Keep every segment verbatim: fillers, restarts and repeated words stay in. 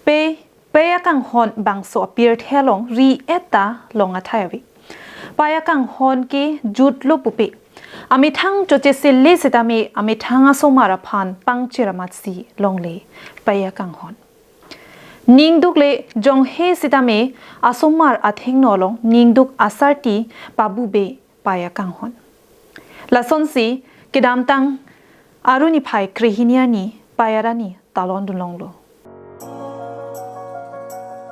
Pei, pei akanghon bangso apirthe along ri-et ta long athai ave. Pei akanghon ke jutlo pupe, amethang chochesele sitame amethang asomar aphan pangchir amatsi longle pei akanghon. Ningduk le jonghe sitame asomar athengno along ningduk asarti pabube pei akanghon. Lasonsi kedamtang Aru niphai krehini arni pei arani talondun longlo.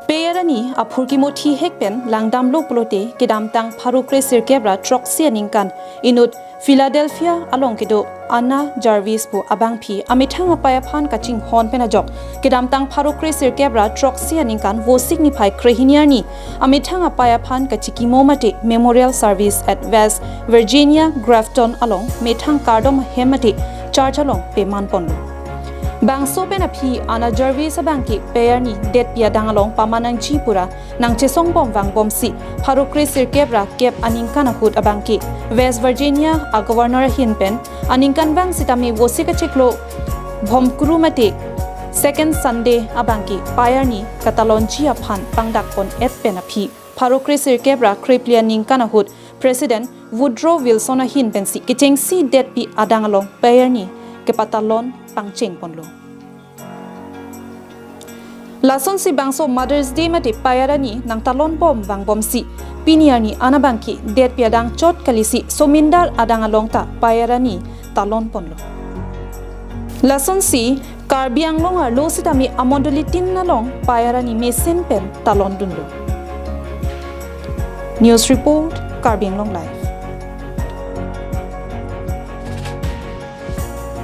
Pei arani aphurkimo thihek pen langdamlo pulote kedamtang pharo kre sirkep ra throksi aningkan inut Philadelphia along kedo Anna Jarvis pu abangpi amethang apei aphan kachinghon pen ajok kedamtang pharo kre sirkep ra throksi aningkan Vosik niphai krehini arni amethang apei aphan kachikimo mate memorial service at West Virginia Grafton along methang kardom ahem mate church along peman ponlo. Bangso pen aphi Anna Jarvis abang ke pei arni detpi adang along paman nangji pura nangchesong bom vangbomsi pharo kre sirkep ra kep aningkan ahut abang ke West Virginia a-governor ahin pen aningkanvang sitame Vosik achiklo Bhomkuru mate Second Sunday abang ke pei arni katalonji aphan pangdak pon-et pen aphi pharo kre sirkep ra krephli aningkan ahut President Woodrow Wilson ahin pensi kechengsi detpi adang along pei arni kepatalon pangcheng ponlo. Lasonsi bangso Mother's Day mate pei arani nangtalon bom vangbomsi pini arni an abang ke detpi adang chot kalisi somindar adang along ta pei arani talon ponlo. Lasonsi Karbi Anglong arlo sitame amondoli tin along pei arani mesen pen talondunlo. News report, Karbi Anglong Live.